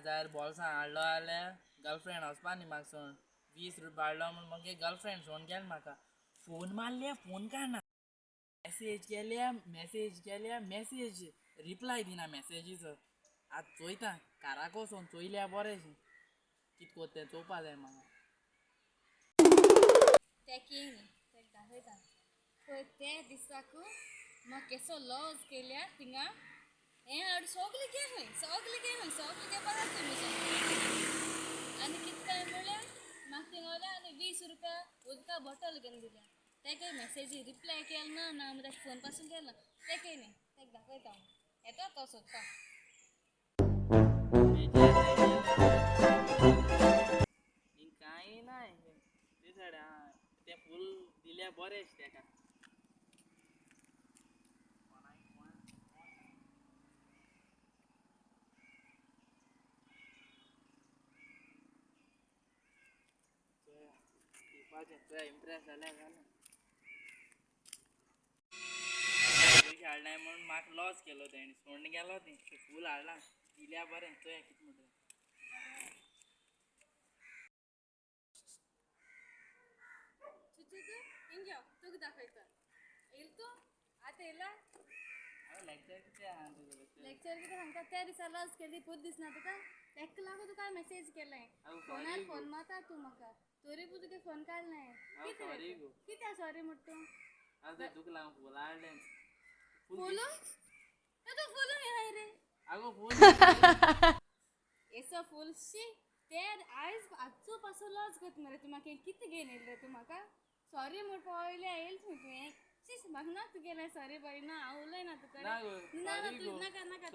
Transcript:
जाल्यार बॉल्सां हाडलो जाल्यार गर्लफ्रेंड वचपा न्ही म्हाका सोड. 20 रुपया हाडलो म्हूण मगे गर्लफ्रेंड सोड गेल म्हाका. फोन मारले फोन काडना, मॅसेज केल्या मॅसेज केल्या मॅसेज रिप्लाय दिना मॅसेजीचो. आतां चोयता काराक वचोन चोयल्या बरें कित कोत्ता तें चोवपा जाय म्हाका. तेक येयनी तेक दाखयता पळय ते दिसाक म्हाका केसो लॉज केल्या थिंगा. हें हाड सगलें घे खंय, सगलें घे खंय, सगलें घेवपा जाता तुमचें. आनी कितें काय म्हणल्यार म्हाका थिंगा वयल्या आनी 20 रुपया उदका बॉटल घेवन दिल्या. तेकय मॅसेजी रिप्लाय केलो ना, ना ताका फोन पासून केलो ना. तेकय न्ही तेका दाखयता हांव, येता तो सोदपाक. कांय ना ते सायड तें फूल दिल्या बरें तेका. चोया इम्प्रेस जाल्या जालें. पयशे हाडलाय म्हणून म्हाका लॉस केलो तेणी, सोडून गेलो तें. फूल हाडलां दिल्या बरें, चोया कितें म्हणटा. चुचू तूं हिंग यो, तुका दाखयता. येयल तूं आतां येयला? लेक्चर कितें आहा तुजें? लेक्चर कितें सांगता? त्या दिसा लॉस केली पूत दिसना तुका? तेका लागून तुका मॅसेज केलें. फोनार फोन मारता तूं म्हाका, तरी पूण तुगे फोन काडलें. कितें कित्याक सॉरी म्हणटा तूं? तुका लागून फूल हाडलें. फूल? तूं फूल हें रे? आगो फूल येसो फूल शी. ते आयज आजचो पासून लॉस करता मरे तूं म्हाका. कितें घेवन येयलें रे तूं म्हाका? सॉरी म्हणपा वयलें येयलें तूं तुवें. शी, म्हाका ना तुगेलें सॉरी बरी ना, हांव उलयना तुका. ना ना, तूं नाका नाका.